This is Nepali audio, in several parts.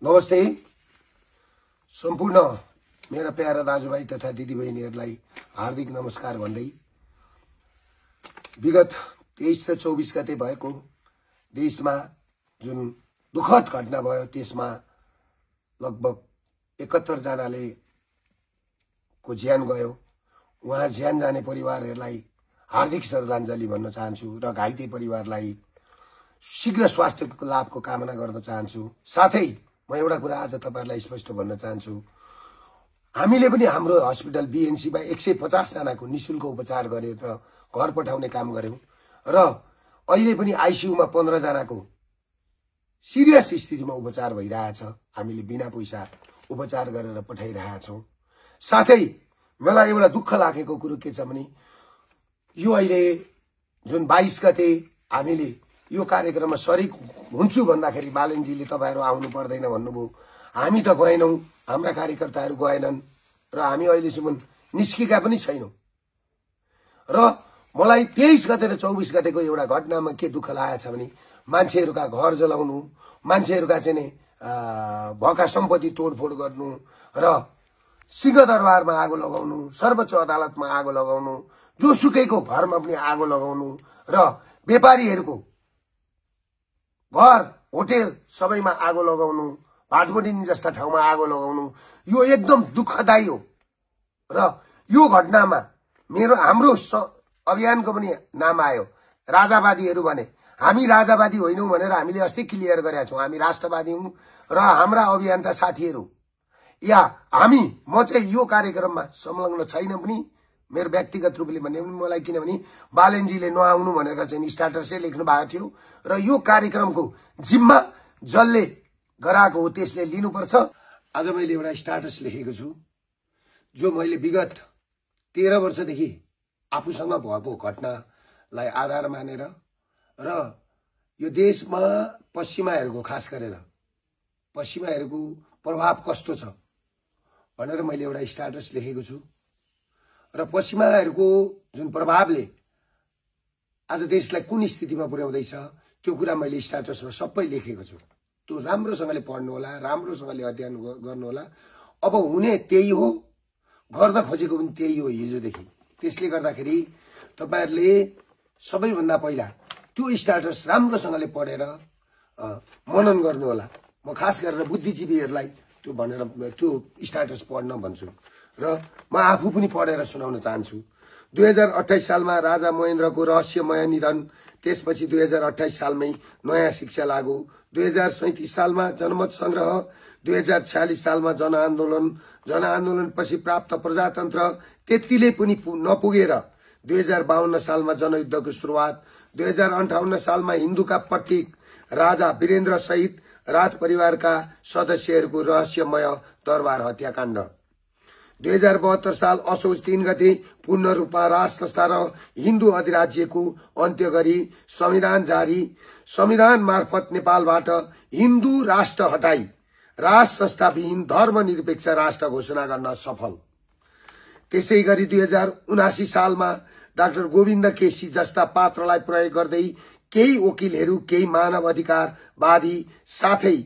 नमस्ते सम्पूर्ण मेरा प्यारा दाजुभाइ तथा दिदीबहिनीहरूलाई हार्दिक नमस्कार भन्दै विगत 23 र 24 गते भएको देशमा जुन दुखद घटना भयो त्यसमा लगभग 71 जनाले को ज्यान गयो। उहाँ ज्यान जाने परिवारहरूलाई हार्दिक श्रद्धाञ्जली भन्न चाहन्छु र घाइते परिवारलाई शीघ्र स्वास्थ्यको लाभको कामना गर्न चाहन्छु। साथै म एउटा कुरा आज तपाईहरुलाई स्पष्ट भन्न चाहन्छु, हामीले पनि हाम्रो हस्पिटल बीएनसी मा 150 जनाको निशुल्क उपचार गरेर घर पठाउने काम गर्यौं र अहिले पनि आईसीयू मा 15 जनाको सिरियस स्थितिमा उपचार भइरहेछ। हामीले बिना पैसा उपचार गरेर पठाइरहेका छौं। साथै मलाई एउटा दुःख लागेको कुरो के छ भने यो अहिले जुन 22 गते हामीले यो कार्यक्रममा सरिक हुन्छु भन्दाखेरि बालेनजीले तपाईहरु आउनु पर्दैन भन्नुभयो। हामी त गएनौं, हाम्रा कार्यकर्ताहरु गएनन् र हामी अहिलेसम्म निस्केका पनि छैनौं। र मलाई 23 गते र 24 गतेको एउटा घटनामा के दुःख लागेको छ भने मान्छेहरुका घर जलाउनु, मान्छेहरुका चाहिँ भएका सम्पत्ति तोडफोड गर्नु र सिंहदरबारमा आगो लगाउनु, सर्वोच्च अदालतमा आगो लगाउनु, जोसुकैको घरमा पनि आगो लगाउनु र व्यापारीहरुको घर होटल सबैमा आगो लगाउनु, भाटबोडिनी जस्ता ठाउँमा आगो लगाउनु यो एकदम दुःखदायी हो। र यो घटनामा हाम्रो अभियानको पनि नाम आयो राजावादीहरु भने। हामी राजावादी होइनौं भनेर हामीले अस्ति क्लियर गरेका छौं। हामी राष्ट्रवादी हौं र हाम्रा अभियन्ता साथीहरु या म चाहिँ यो कार्यक्रममा संलग्न छैन पनि मेरो व्यक्तिगत रूपले भन्ने पनि मलाई, किनभने बालेनजीले नआउनु भनेर चाहिँ स्टाटसै लेख्नु भएको थियो र यो कार्यक्रमको जिम्मा जसले गराएको हो त्यसले लिनुपर्छ। आज मैले एउटा स्टाटस लेखेको छु जो मैले विगत 13 वर्षदेखि आफूसँग भएको घटनालाई आधार मानेर र यो देशमा पश्चिमाहरुको खास गरेर पश्चिमाहरुको प्रभाव कस्तो छ भनेर मैले एउटा स्टाटस लेखेको छु र पश्चिमाहरुको जुन प्रभावले आज देशलाई कुन स्थितिमा पुर्याउँदैछ त्यो कुरा मैले स्टाटसमा सबै लेखेको छु। त्यो राम्रोसँगले पढ्नु होला, राम्रोसँगले अध्ययन गर्नु होला। अब हुने त्यही हो, गर्न खोजेको पनि त्यही हो हिजोदेखि। त्यसले गर्दाखेरि तपाईहरुले सबैभन्दा पहिला त्यो स्टाटस राम्रोसँगले पढेर मनन गर्नु होला। म खास गरेर बुद्धिजीवीहरुलाई त्यो भनेर त्यो स्टाटस पढ्न भन्छु र म आफू पनि पढेर सुनाउन चाहन्छु। 2028 सालमा राजा महेन्द्रको रहस्यमय निधन, त्यसपछि 2028 सालमै नयाँ शिक्षा लागू, 2037 सालमा जनमत संग्रह, 2046 सालमा जनआन्दोलनपछि प्राप्त प्रजातन्त्र त्यतिले पनि नपुगेर 2052 सालमा जनयुद्धको सुरुवात, 2058 सालमा हिन्दूका प्रतीक राजा वीरेन्द्र सहित राजपरिवारका सदस्यहरूको रहस्यमय दरबार हत्याकाण्ड, 2072 साल असोज 3 गते पूर्ण रूपमा राज संस्था र हिन्दू अधिराज्यको अन्त्य गरी संविधान जारी, संविधान मार्फत नेपालबाट हिन्दू राष्ट्र हटाई राज संस्था विहीन धर्मनिरपेक्ष राष्ट्र घोषणा गर्न सफल। त्यसैगरी 2079 सालमा डाक्टर गोविन्द केसी जस्ता पात्रलाई प्रयोग गर्दै केही वकिलहरू, केही मानव अधिकारवादी साथै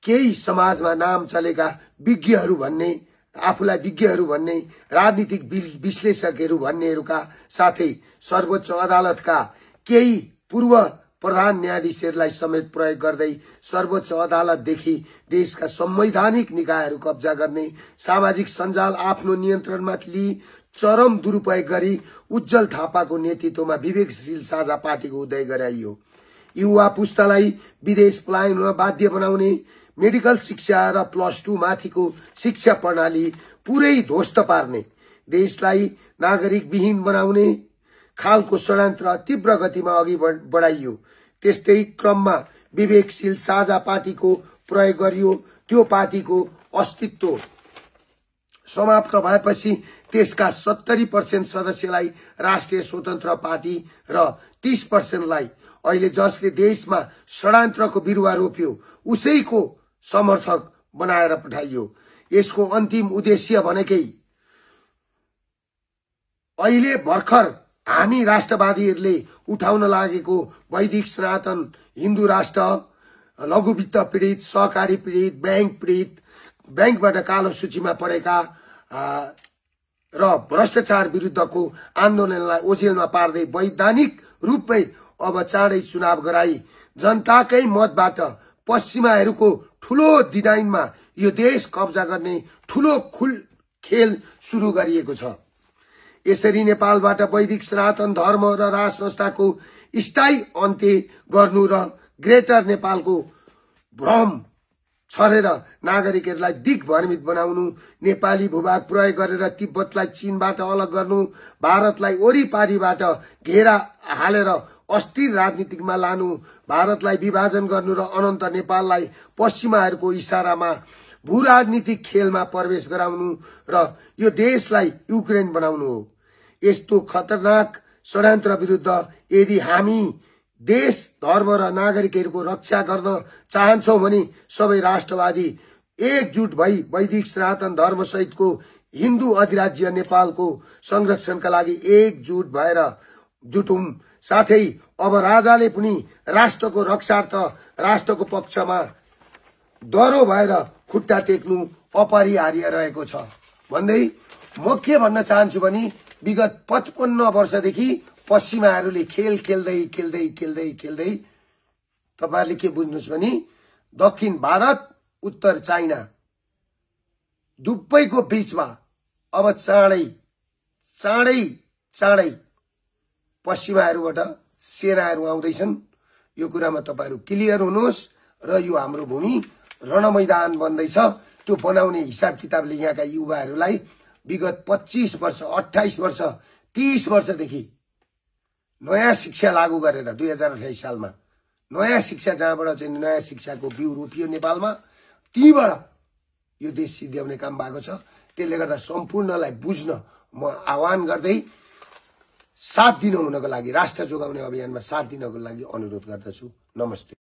केही समाजमा नाम चलेका विज्ञहरू भन्ने, आफूलाई विज्ञहरू भन्ने, राजनीतिक विश्लेषकहरू भन्नेहरूका साथै सर्वोच्च अदालतका केही पूर्व प्रधान न्यायाधीशहरूलाई समेत प्रयोग गर्दै सर्वोच्च अदालतदेखि देशका संवैधानिक निकायहरू कब्जा गर्ने, सामाजिक सञ्जाल आफ्नो नियन्त्रणमा लिई चरम दुरुपयोग गरी उज्जवल थापाको नेतृत्वमा विवेकशील साझा पार्टीको उदय गराइयो। युवा पुस्तालाई विदेश पलायनमा बाध्य बनाउने, मेडिकल शिक्षा र +2 माथिको शिक्षा प्रणाली पुरै ध्वस्त पार्ने, देशलाई नागरिक विहीन बनाउने खालको षड्यन्त्र तीव्र गतिमा अघि बढाइयो। त्यस्तै क्रममा विवेकशील साझा पार्टीको प्रयोग गरियो। त्यो पार्टीको अस्तित्व समाप्त भएपछि त्यसका 70% सदस्यलाई राष्ट्रिय स्वतन्त्र पार्टी र 30% लाई अहिले जसले देशमा षड्यन्त्रको बिरुवा रोप्यो उसैको समर्थक बनाएर पठाइयो। यसको अन्तिम उद्देश्य भनेकै अहिले भर्खर हामी राष्ट्रवादीहरूले उठाउन लागेको वैदिक सनातन हिन्दू राष्ट्र लघु वित्त पीडित, सहकारी पीडित, बैंक पीडित, बैंकबाट कालो सूचीमा परेका र भ्रष्टाचार विरुद्धको आन्दोलनलाई ओझेलमा पार्दै वैधानिक रूपमै अब चाँडै चुनाव गराई जनताकै मतबाट पश्चिमाहरूको ठूलो डिजाइनमा यो देश कब्जा गर्ने ठूलो खेल सुरु गरिएको छ। यसरी नेपालबाट वैदिक सनातन धर्म र राज संस्थाको स्थायी अन्त्य गर्नु र ग्रेटर नेपालको भ्रम छरेर नागरिकहरूलाई दिग्भ्रमित बनाउनु, नेपाली भूभाग प्रयोग गरेर तिब्बतलाई चीनबाट अलग गर्नु, भारतलाई वरिपरिबाट घेरा हालेर अस्थिर राजनीतिमा लानु, भारतलाई विभाजन गर्नु र अनन्त नेपाललाई पश्चिमाहरूको इशारामा भूराजनीतिक खेलमा प्रवेश गराउनु र यो देशलाई युक्रेन बनाउनु हो। यस्तो खतरनाक षड्यन्त्र विरुद्ध यदि हामी देश, धर्म र नागरिकहरूको रक्षा गर्न चाहन्छौं भने सबै राष्ट्रवादी एकजुट भई वैदिक सनातन धर्म सहितको हिन्दू अधिराज्य नेपालको संरक्षणका लागि एकजुट भएर जुटौं। साथै अब राजाले पनि राष्ट्रको रक्षार्थ राष्ट्रको पक्षमा डह्रो भएर खुट्टा टेक्नु अपरिहार्य रहेको छ भन्दै म के भन्न चाहन्छु भने विगत 55 वर्षदेखि पश्चिमाहरूले खेल खेल्दै खेल्दै खेल्दै खेल्दै तपाईहरुले के बुझ्नुस् भने दक्षिण भारत, उत्तर चाइना दुवैको बीचमा अब चाँडै पश्चिमाहरूबाट सेनाहरू आउँदैछन्। यो कुरामा तपाईहरु क्लियर हुनुहोस् र यो हाम्रो भूमि रणमैदान बन्दैछ। त्यो बनाउने हिसाब किताबले यहाँका युवाहरूलाई विगत 25 वर्ष, 28 वर्ष, 30 वर्षदेखि नयाँ शिक्षा लागू गरेर 2028 सालमा नयाँ शिक्षा, जहाँबाट चाहिँ नयाँ शिक्षाको बिउ रोपियो नेपालमा, तीबाट यो देश सिद्ध्याउने काम भएको छ। त्यसले गर्दा सम्पूर्णलाई बुझ्न म आह्वान गर्दै साथ दिन हुनको लागि, राष्ट्र जोगाउने अभियानमा साथ दिनको लागि अनुरोध गर्दछु। नमस्ते।